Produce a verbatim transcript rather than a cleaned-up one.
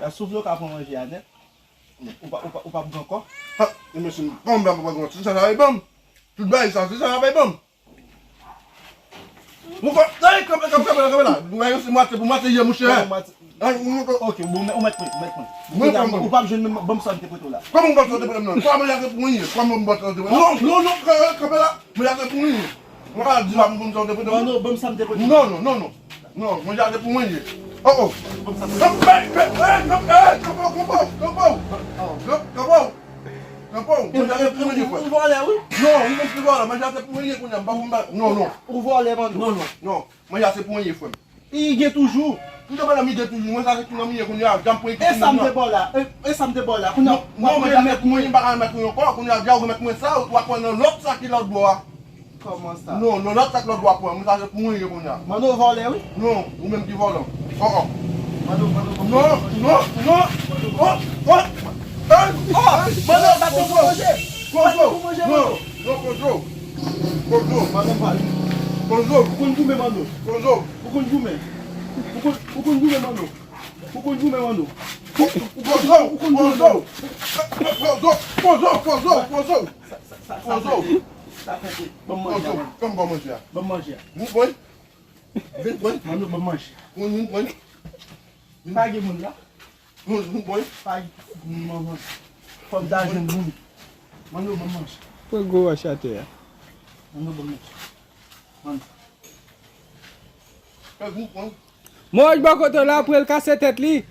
Souf yo ka pran manje a nèt. Ou pa, ou pa, ou pa pran kò. Ha, e mesye, kòman m pa pran kò? Se sa l ap ban m. Tout bagay sa, se sa l ap ban m. Ou pa, hey, kanpe, kanpe, kanpe la, kanpe la. Ou pa yon se mwatye pou mwatye ye, monchè. Ou pa yon mwatye. Ay, ou, ou, Ok, bon, ou mèt pran, ou mèt pran. Mwen pran, mwen. Ou p ap jwenn menm, ban m sa m te prete w la. Kòman m ba w sa w te prete m nan? Kòman m te prete w nan? Kòman m ba w sa w te prete m nan? Non, non, non, kanpe, kanpe la. Mwen ate pou mwen ye. Mwen pa di la pou mwen sa w te prete mwen. Non, non, ban m sa m te prete. Non, non, non, non. Non, mwen ate pou mwen ye. Oh, oh. Ban m sa m te prete. Kanpe, kanpe, kanpe, kanpe, kanpe, kanpe. Kanpe, kanpe. Kanpe, mwen ate pou mwen ye, frè. Ou vòlè, wi. Non, ou mwen ki vòlè, mwen ate pou mwen ye kounye a, m pa pou m ba, non, non. Ou vòlè, man. Non, non. Non, mwen ate pou mwen ye, frè m. I gen toujou. M te pale m gen toujou. Mwen sa se tou nan miye kounye a. Jan m pran E sa m te ba w la. E, e sa m te ba w la. Kounye a, non, non, mwen jan se pou mwen, m pa ka remèt ou ankò. Kounye a, jan ou remèt mwen sa, w ap pran nan lòt sa ki lòt bò a. Kòman sa? Non, nan lòt sa ki lòt bò a pran. Mwen sa se pou mwen ye kounye a. Manno vòlè, wi. Non, ou menm ki vòlè. Oh, oh. Manno, Manno, Manno. Non, non, non. Oh, oh. Hey, oh, hey, Manno, sa te pou manje. Sa te pou manje, Manno. Non, non, Kozo. Kozo. Manno, pale. Kozo. Ou konn goumen, Manno. Kozo. Ou konn goumen. Ou konn, ou konn goumen, Manno. Ou konn goumen, Manno. Ou, ou, ou konn, ou konn goumen, Manno. Kozo, Kozo, Kozo, Kozo. Sa, sa, sa, sa fè, sa fè ke, ban m manje a, Manno. Kozo, ban m manje a. Ban m manje a. Vin pran. Vin pran. Manno, ban m manje. Vin, vin pran. Pa gen moun la. Vin, vin pran. Pa gen moun, Manno. Fò m ta jwenn moun. Manno, ban m manje. Pran gwo wòch atè a. Manno, ban m manje. Manno. Fè vin pran. Mwen wè bò kote w la, apre l kase tèt li.